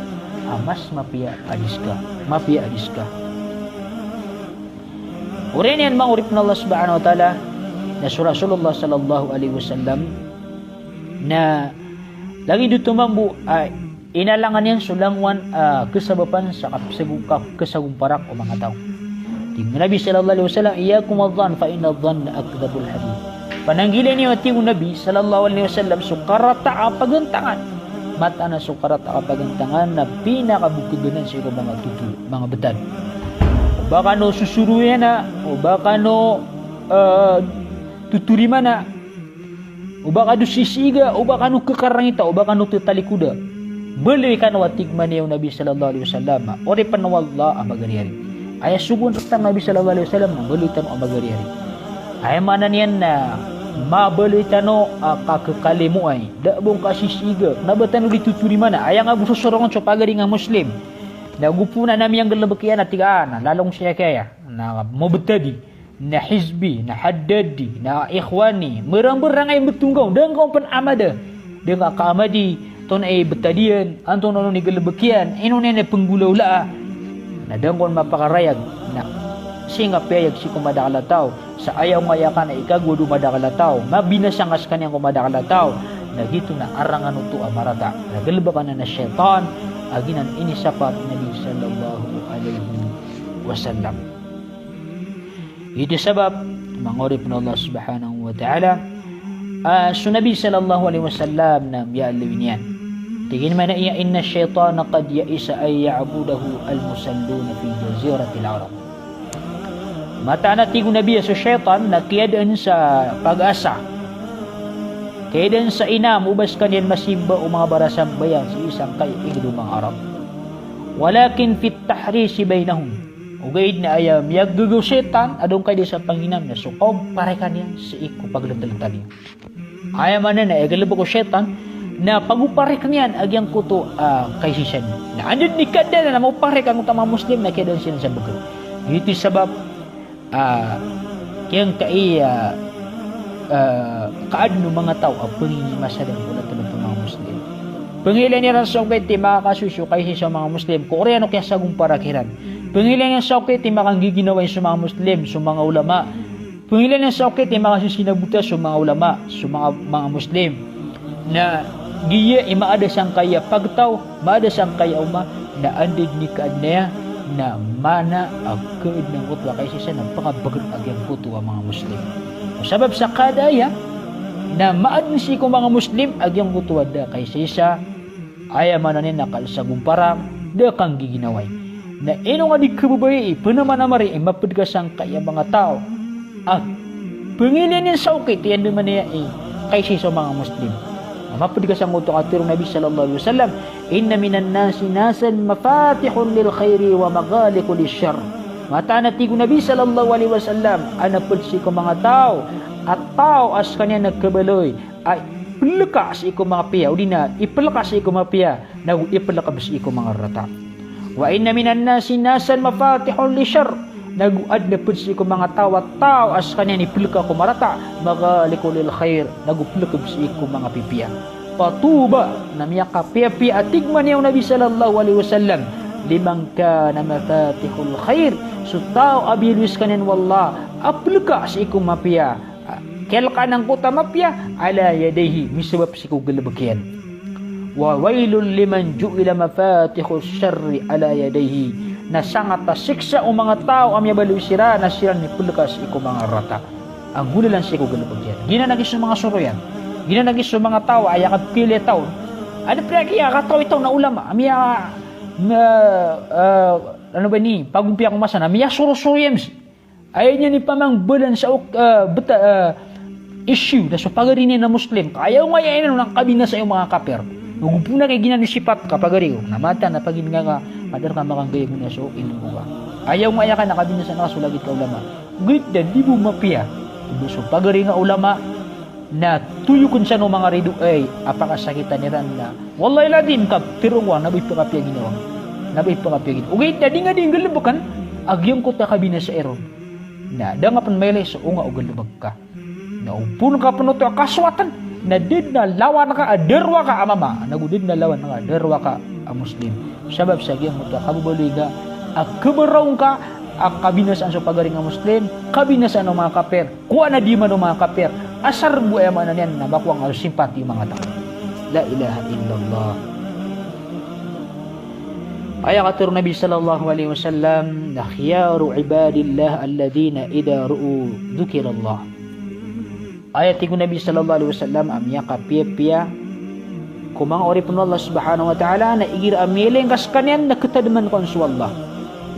a mas mapiya a di ska. Mapiya a di ska. Oriyan iyan manga oripn o Allah subhanahu wa ta'ala, na so Rasulullah sallallahu alaihi wasallam na lagid oto mambo a inalangan iyan so langowan a kasabapan sa kapsago-, ka-, kasagomparak o manga taw. Tig o Nabi sallallahu alaihi wasallam, "Iyyakum wadh-dhann fa inna adh-dhanna akdhabul hadith." Pananggilai niyo, a tig o Nabi sallallahu alaihi wasallam, so karata a pagantangan. Mataan a so karata a pagantangan na pinakabokeg anan sii ko manga toto, manga btad. O ba kano sosoroyan a, o ba kano, eh, totoriman a, o ba kano sisiga, o ba kano kakarangita, o ba kano tatalikoda. Baloy kano, a tig man iyan o Nabi sallallahu alaihi wasallam, a oripn o Allah a magariyari. Aya sogoan rktano o Nabi sallallahu alaihi wasallam na baloy tano a magariyari. Aya maana niyan na mabaloy tano a kakhakalimoay, da bo ngka sisiga, kna ba tano di totoriman a, aya nga bo sosorongn so pagari nga Muslim. Na go pn a na miyanggalbk iyan a tig a, na lalong siya kaya, na Mubtadi, na Hizbi, na Haddadi, na Ikhwani, mrmbrang ay mtonggaw, da ngka on pn amada. Da ngka kaamadi, ton ay btad iyan, antonaa on i galbk iyan, ino niyan i pnggolawlaa. Na da ngka on mapakarayag, na sii nga piyayag sii ko madakl a taw, sa aya ongaya ka na ikagowad o madakl a taw, mabinasa ngka skaniyan ko madakl a taw, na giyoto na arangan oto a marata. Na galbk anan a shaytan a giyanan i inisapar o Nabi sallallahu alaihi wasallam. Giyoto i sabap, manga oripn o Allah subhanahu wa ta'ala, ah, so Nabi sallallahu alaihi wasallam na miyaaloy niyan. Tig iyan mambo a, "Inna ash-shaytana qad ya'isa an ya'budahu al-musalluna fi jaziratil Arab." Mataan a tig o Nabi a so shaytan na kiyadaan sa pag-asa, kiyadaan sa inam o ba skaniyan masimba o manga barasambayang sii sangkai a ingd o manga Arab. Walakin fit tahrisi bainahum. Ogaid na aya miyagagaw o shaytan a dongkay di sa panginam na so kaoparika niyan sii ko pagltlta niyan. Aya maana na aya galbk o shaytan na pagoparikn iyan a giyangkoto a kaisisan. Na anda dn i kaadn a maoparik angkoto a manga Muslim na kiyadaan siran sa bgr. Giyoto i sabap a giyangkai a, ah, kaadn o manga taw a pngingimasadan ko ltlt o manga Muslim. Pngilaan iran sa okit i makakasoy so kaisisa o manga Muslim ko oriyan o kiyasagompara kiran. Pngilaan iran sa okit i makanggiginawai so manga Muslim, so manga ulama. Pngilaan iran sa okit i makasisinabota so manga ulama, so manga, manga Muslim. Na giya i maada sangkai a pagtaw, maada sangkai a umma, na anda dn i kaadn aya, na maana a kaadn angkoto a kaisisa na pkabgr a giyangkoto a manga Muslim. O sabap sa kaada aya, na maadn sii ko manga Muslim a giyangkoto a da kaisisa, aya maana niyan na kalsagompara, da kanggiginawai. Na ino nga di khababayai, pnamanamari i mapd ka sangkai a manga taw a pngilaan iyan sa okit i andamanaya i kaisisa o manga Muslim. Na mapd ka sangkoto a katharo o Nabi sallallahu alaihi wasallam, "Inna minan nasi nasan mafatihun lil khairi wa maghaliqu lish sharr." Mataan a tig o Nabi sallallahu alaihi wasallam a na pd sii ko manga taw a taw a skaniyan na khabaloy a iplka sii ko manga piya, odi na iplka sii ko manga piya, nago iplkb sii ko manga rata. "Wa inna minan nasi nasan mafatihun lish sharr." Nago adn a pd sii ko manga taw a taw a skaniyan iplka ko marata, "maghaliqu lil khair," nago plkb sii ko manga pipiya. "Fatuba," na miyakapiyapiya a tig mambo o Nabi sallallahu alaihi wasallam, "liman kana mafatihul khair," so taw a biyaloy skaniyan o Allah a plka sii ko mapiya, kiyalkaan angkoto a mapiya, "ala yadayhi," misabap sii ko galbk iyan. "Wa wailul liman ju'ila mafatihus sharri ala yadayhi." Na sangat a siksa o manga taw a miyabaloy siran na siran iplka sii ko manga rata. Anggolalan sii ko galbk iyan. Giyanan a giya so manga soroyan. Giyanan a giya so manga taw a aya kapili taw. Anda pn a kiyakatawi taw na ulama a miya, na, eh, ano ba ini, pagompiya ko masa na miyasorosoro iyan. Aya niyan i pamangbalan sa ok-, eh, bta-, eh, issue na so pagari niyan na Muslim. Ka aya ongaya iyan on na kabinasa iyo manga kapir. Nago pn a kay giyanan i sipat ka pagari ko. Na mataan a pagingga ka, madar ka makanggay ko na so ilmo ka. Aya ongaya ka na kabinasa na ka so lagid ka ulama. Ogaid na di bo mapiya. Di bo so pagari nga ulama. Na toyokn san o manga ridoay a pakasakitan iran na, wallahil adhim, ka tharoon ko a na ba ipakapiya ginawa. Na ba ipakapiya ginawa. Ogaid na di nga di nggalbkn a giyangkoto a kabinasa iron. Na da nga pn mailay so onga o galbk ka. Na o pn ka pn oto a kasowatan, na da dn a lawan ka a darwa ka a mama, nago da dn a lawan ka a darwa ka a Muslim. Sabap sa giyangkoto a kababaloy ka a khabaraw ngka a kabinasaan so pagari nga Muslim, kabinasaan o manga kapir. Kowa na di man o manga kapir. Asar bo, aya maana niyan na makowa nga so simpati o manga taw. La ilaha illallah. Aya katharo o Nabi sallallahu alaihi wasallam na, "Khiyaru ibadillah alladhina idha ru'u dhukirallah." Aya tig o Nabi sallallahu alaihi wasallam a miyakapiyapiya ko manga oripn o Allah subhanahu wa ta'ala na igira a miyailay ngka skaniyan na katademan ka on so Allah.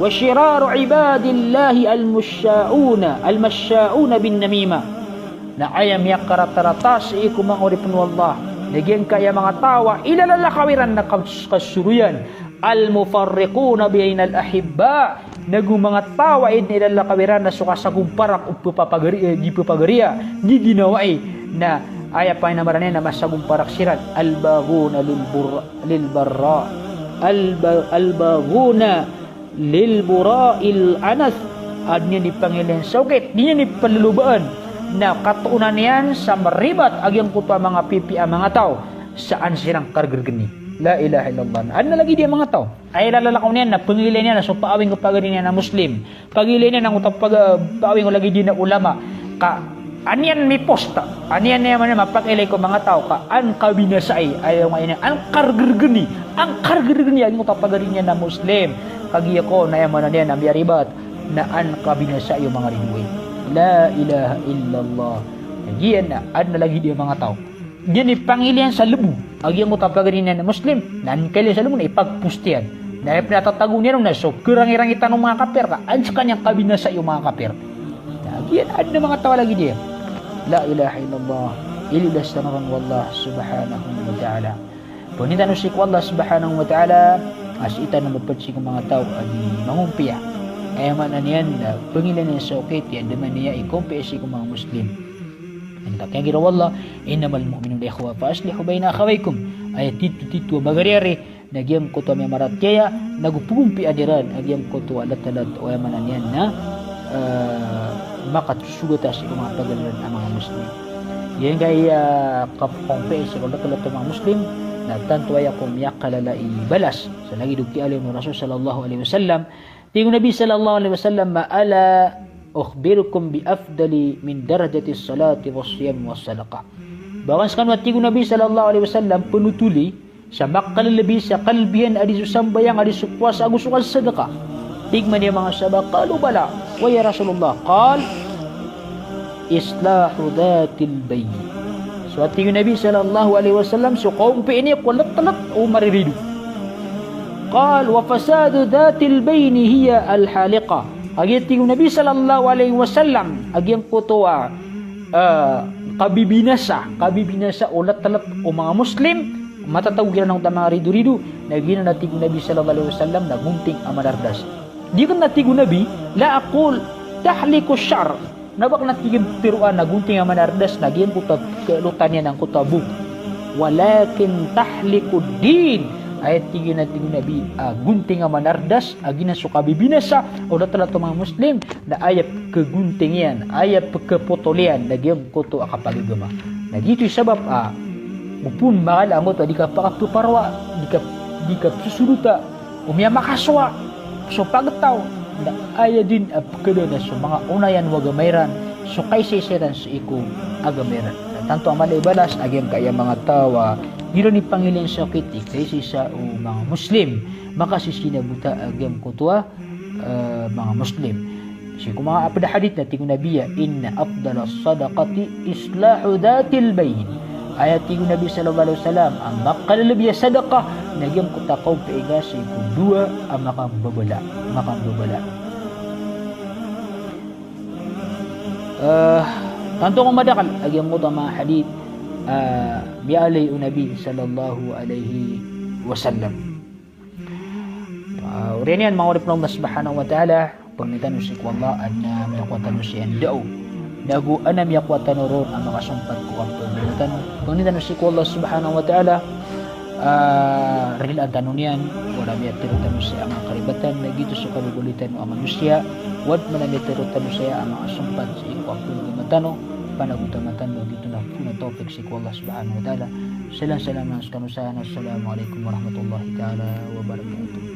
Wa shiraru ibadillahi al-mashsha'una, al-mashsha'una bin namima. Na aya miyakaratarata sii ko manga oripn o Allah na giyangkaya manga taw a ilalalakaw iran na kas-, kasoroyan. Al-mufarriquna bainal ahibba. Nago manga taw a aya dn ilalakaw iran na so kasagomparak o pphapagari, eh, di pphapagariya, di ginawai. Na aya panginamaraan iyan na masagomparak siran. Al-baghuna lil bur-, lil barra. Al-ba-, al-baghuna lil bura'il anath. A di niyan di pangilayn sa okit, di niyan di palolobaan. Na katoonan iyan sa maribat a giyangkoto a manga pipiya a manga taw. Saan siran kargrgni. La ilaha illallah. Na adn a lagid iyan a manga taw. Aya ilalalakaw niyan na pangilay niyan na so paawing ko pagari niyan a Muslim. Pangilay niyan angkoto a pag-, paawing ko lagid iyan a ulama. Ka an iyan mipost, an iyan, aya maana niyan, mapangilay ko manga taw ka an kabinasai, aya maana niyan, an kargrgni, an kargrgni a giyangkoto a pagari niyan a Muslim. Kagiya kon, aya maana niyan, na miyaribat na an kabinasai o manga ridoay. La ilaha illallah. Kagiya na adn a lagid iyan a manga taw. Di niyan di pangilay sa lbo a giyangkoto a pagari niyan a Muslim, na an kailay sa lbo na ipagpost iyan. Na aya pn a tatago niyan on na so karangirangitan o manga kapir ka an skaniyan kabinasai o manga kapir. Na giya adn a manga taw a lagid iyan. La ilaha illallah. Ilidas tano ron o Allah subhanahu wa ta'ala. Pangnin tano sii ko Allah subhanahu wa ta'ala a sii tano mapd sii ko manga taw a di mangompiya. Aya maana niyan na pangilay niyan sa okit i andamanaya i kaompiya sii ko manga Muslim. Anda kaya gira o Allah, "Innamal mu'minuna ikhwa fa aslihu baina akhawaykum." Aya titho-titho a bagariyari na giyangkoto a miyamaratiyaya, nago pagompiyaan iran a giyangkoto a latlat o, aya maana niyan na, eh, makasosogata sii ko manga pagari ran a manga Muslim. Giyangkaya kapkaompiya sii ko latlat o manga Muslim na tanto aya ko miyakalala i balas. Sa lagid o kiyaaloy o Rasul sallallahu alaihi wasallam, tig o Nabi sallallahu alaihi wasallam, "Ala ukhbirukum bi afdali min darajatis salati was siyam was sadaqah." Ba akn skano, a tig o Nabi sallallahu alaihi wasallam, pnotoli sa makalbi sa kalbihan a di so sambayang, a di so powasa, ago so kasadaka. Tig man iyan a manga sahaba, qalu bala, wa ya Rasulullah. Qal, islahu dhatil bayn. So a tig o Nabi sallallahu alaihi wasallam, so kaompiya niyan ko latlat o marirido. Qal, wa fasadu dhatil bayni hiya al-haliqah. Kagiya tig o Nabi sallallahu alaihi wasallam, a giyangkoto a, ah, kabibinasa, kabibinasa o latlat o manga Muslim, matatago kiran angkoto a manga rido-rido, na giyanan a tig o Nabi sallallahu alaihi wasallam na gonting a manardas. Di akn, a tig o Nabi, la aqul tahliqu sha'r. Na ba akn, a tig iyan, tharoa na gonting a manardas na giyangkoto a kalotan iyan angkoto a bok. Walakin tahliqud din. Aya tig iyan, a tig o Nabi, a gonting a manardas a giyanan so kabibinasa o latlat o manga Muslim, na aya pkhagonting iyan, aya pkhapotol iyan na giyangkoto a kapagagama. Na giyoto i sabap a opama ka angkoto a di kapakaparoa, di ka, di kapsosorota, o miyamakasowa so pagtaw, na aya dn a pkhaadn a so manga onayan o agama iran, so kaisaisa iran sii ko agama iran. Na tanto a mala i balas a giyangkaya manga taw a di iran di pangilayn sa okit i kaisaisa o manga Muslim, makasisinabota a giyangkoto a, eh, manga Muslim. Sii ko manga pd a hadith na tig o Nabi a, inna afdalas sadaqati islahu dhatil bayn. Aya tig o Nabi sallallahu alaihi wasallam, a makalbi a sadaqah na giyangkoto a kaompiya sii ko dowa a makambabala, makambabala. Eh, tanto ko madakl a giyangkoto a manga hadith, eh, miyaaloy o Nabi sallallahu alaihi wasallam. Ah, oriyan iyan, manga oripn o Allah subhanahu wa ta'ala, pangnin tano sii ko Allah a adn a miyakowa tano sii a ndao, nago adn a miyakowa tano ron a makasompat ko kapagagama tano. Pangnin tano sii ko Allah subhanahu wa ta'ala, ah, rilaan tano niyan, o adn a miyatharo tano sii a manga karibatan, na giyoto so kababaloy tano a manosiya, o adn man a miyatharo tano sii a makasompat sii ko kapagagama tano, panagotama tano, giyoto na phoon a tawfiq sii ko Allah subhanahu wa ta'ala. Salam, salam skano san. Assalamu alaikum warahmatullahi ta'ala wabarakatuh.